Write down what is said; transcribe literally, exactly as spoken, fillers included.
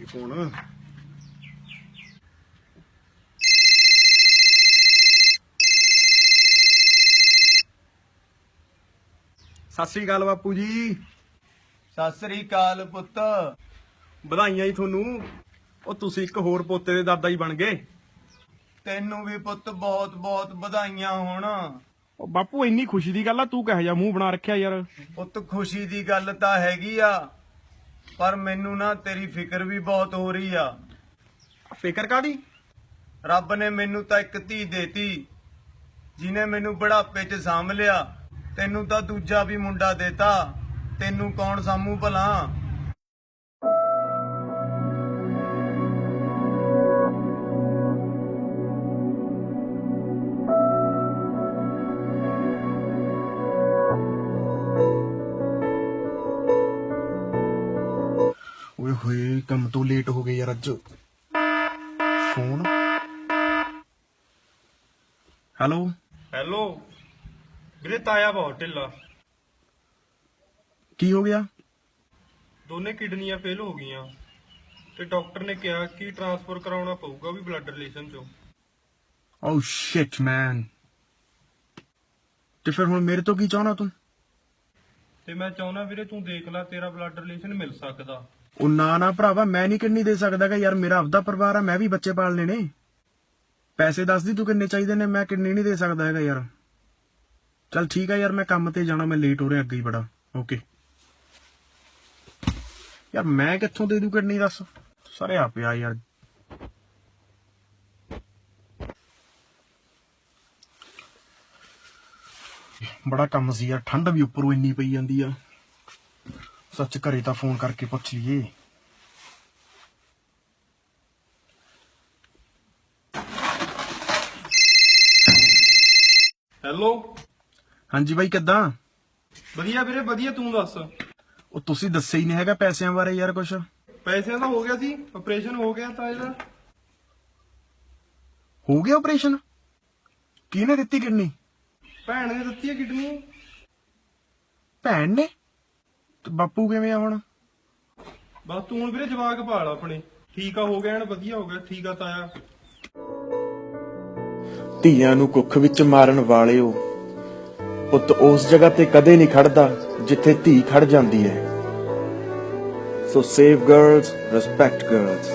Phone. Sat Sri ਅਕਾਲ ਬਾਪੂ ਜੀ। ਸਤਿ ਸ੍ਰੀ ਅਕਾਲ ਪੁੱਤ। ਵਧਾਈਆਂ ਜੀ ਤੁਹਾਨੂੰ। ਉਹ ਤੁਸੀਂ ਇੱਕ ਹੋਰ ਪੋਤੇ ਦੇ ਦਾਦਾ ਜੀ ਬਣ ਗਏ। ਤੈਨੂੰ ਵੀ ਪੁੱਤ ਬਹੁਤ ਬਹੁਤ ਵਧਾਈਆਂ ਹੋਣ। ਉਹ ਬਾਪੂ, ਇੰਨੀ ਖੁਸ਼ੀ ਦੀ ਗੱਲ ਆ, ਤੂੰ ਕਿਹੋ ਜਿਹਾ ਮੂੰਹ ਬਣਾ ਰੱਖਿਆ ਯਾਰ। ਪੁੱਤ, ਖੁਸ਼ੀ ਦੀ ਗੱਲ ਤਾਂ ਹੈਗੀ ਆ, ਪਰ ਮੈਨੂੰ ਨਾ ਤੇਰੀ ਫਿਕਰ ਵੀ ਬਹੁਤ ਹੋ ਰਹੀ ਆ। ਫਿਕਰ ਕਾਦੀ? ਰੱਬ ਨੇ ਮੈਨੂੰ ਤਾਂ ਇੱਕ ਧੀ ਦੇਤੀ, ਜਿਨੇ ਮੈਨੂੰ ਬੁਢਾਪੇ 'ਚ ਸਾਂਭ ਲਿਆ। ਤੈਨੂੰ ਤਾਂ ਦੂਜਾ ਵੀ ਮੁੰਡਾ ਦੇਤਾ, ਤੈਨੂੰ ਕੌਣ ਸਾਂਭੂ ਭਲਾ? ਓਏ ਹੋਏ, ਕੰਮ ਤੋਂ ਲੇਟ ਹੋ ਗਏ ਯਾਰ ਅੱਜ। ਫੋਨ। ਹੈਲੋ। ਹੈਲੋ। ਵੀਰੇ, ਤਾਇਆ ਬਹੁਤ ਢਿੱਲਾ। ਕੀ ਹੋ ਗਿਆ? ਦੋਨੇ ਕਿਡਨੀਆਂ ਫੇਲ ਹੋ ਗਈਆਂ ਤੇ ਡਾਕਟਰ ਨੇ ਕਿਹਾ ਕਿ ਟ੍ਰਾਂਸਫਰ ਕਰਾਉਣਾ ਪਊਗਾ ਵੀ ਬਲੱਡ ਰਿਲੇਸ਼ਨ ਚੋਂ। ਓ ਸ਼ਿਟ, ਮੈਨ। ਤੇ ਫਿਰ ਹੁਣ ਮੇਰੇ ਤੋਂ ਕੀ ਚਾਹਣਾ ਤੂੰ? ਤੇ ਮੈਂ ਚਾਹੁੰਦਾ, ਵੀਰੇ, ਤੂੰ ਦੇਖ ਲੈ, ਤੇਰਾ ਬਲੱਡ ਰਿਲੇਸ਼ਨ ਮਿਲ ਸਕਦਾ। ਉਹ ਨਾ ਨਾ ਭਰਾਵਾ, ਮੈਂ ਨਹੀਂ ਕਿਡਨੀ ਦੇ ਸਕਦਾ ਗਾ ਯਾਰ, ਮੇਰਾ ਆਪਦਾ ਪਰਿਵਾਰ ਆ, ਮੈਂ ਵੀ ਬੱਚੇ ਪਾਲਣੇ ਨੇ। ਪੈਸੇ ਦੱਸ ਦੀ ਤੂੰ ਕਿੰਨੇ ਚਾਹੀਦੇ ਨੇ, ਮੈਂ ਕਿਡਨੀ ਨਹੀਂ ਦੇ ਸਕਦਾ ਹੈਗਾ ਯਾਰ। ਚੱਲ ਠੀਕ ਆ ਯਾਰ, ਮੈਂ ਕੰਮ ਤੇ ਜਾਣਾ, ਮੈਂ ਲੇਟ ਹੋ ਰਿਹਾ ਅੱਗੇ ਹੀ ਬੜਾ। ਓਕੇ। ਯਾਰ ਮੈਂ ਕਿੱਥੋਂ ਦੇ ਦੂੰ ਕਿਡਨੀ, ਦੱਸ? ਸਾਰੇ ਆ ਪਿਆ ਯਾਰ। ਬੜਾ ਕੰਮ ਸੀ ਯਾਰ, ਠੰਡ ਵੀ ਉੱਪਰੋਂ ਇੰਨੀ ਪਈ ਜਾਂਦੀ ਆ। ਸੱਚ, ਘਰੇ ਤਾਂ ਫੋਨ ਕਰਕੇ ਪੁੱਛ ਲਈਏ। ਹੈਲੋ। ਹਾਂਜੀ ਬਾਈ, ਕਿੱਦਾਂ? ਵਧੀਆ ਵੀਰੇ, ਵਧੀਆ। ਤੂੰ ਦੱਸ। ਉਹ ਤੁਸੀਂ ਦੱਸਿਆ ਹੀ ਨਹੀਂ ਹੈਗਾ ਪੈਸਿਆਂ ਬਾਰੇ ਯਾਰ ਕੁਛ। ਪੈਸਿਆਂ ਦਾ ਹੋ ਗਿਆ ਸੀ, ਆਪਰੇਸ਼ਨ ਹੋ ਗਿਆ ਤਾਂ ਇਹਦਾ। ਹੋ ਗਿਆ ਆਪਰੇਸ਼ਨ? ਕਿਹਨੇ ਦਿੱਤੀ ਕਿਡਨੀ? ਭੈਣ ਨੇ ਦਿੱਤੀ ਹੈ ਕਿਡਨੀ। ਭੈਣ ਨੇ? ਤੇ ਬਾਪੂ ਕਿਵੇਂ ਆ ਹੁਣ? ਬਸ ਤੂੰ ਹੁਣ, ਵੀਰੇ, ਜਵਾਕ ਪਾਲ ਆਪਣੇ। ਠੀਕ ਆ, ਹੋ ਗਿਆ ਐਨ, ਵਧੀਆ ਹੋ ਗਿਆ। ਠੀਕ ਆ, ਤਾਇਆ। ਧੀਆਂ ਨੂੰ ਕੁੱਖ ਵਿੱਚ ਮਾਰਨ ਵਾਲਿਓ, ਪੁੱਤ ਉਸ ਜਗ੍ਹਾ ਤੇ ਕਦੇ ਨਹੀਂ ਖੜਦਾ ਜਿੱਥੇ ਧੀ ਖੜ ਜਾਂਦੀ ਹੈ। So save girls, respect girls.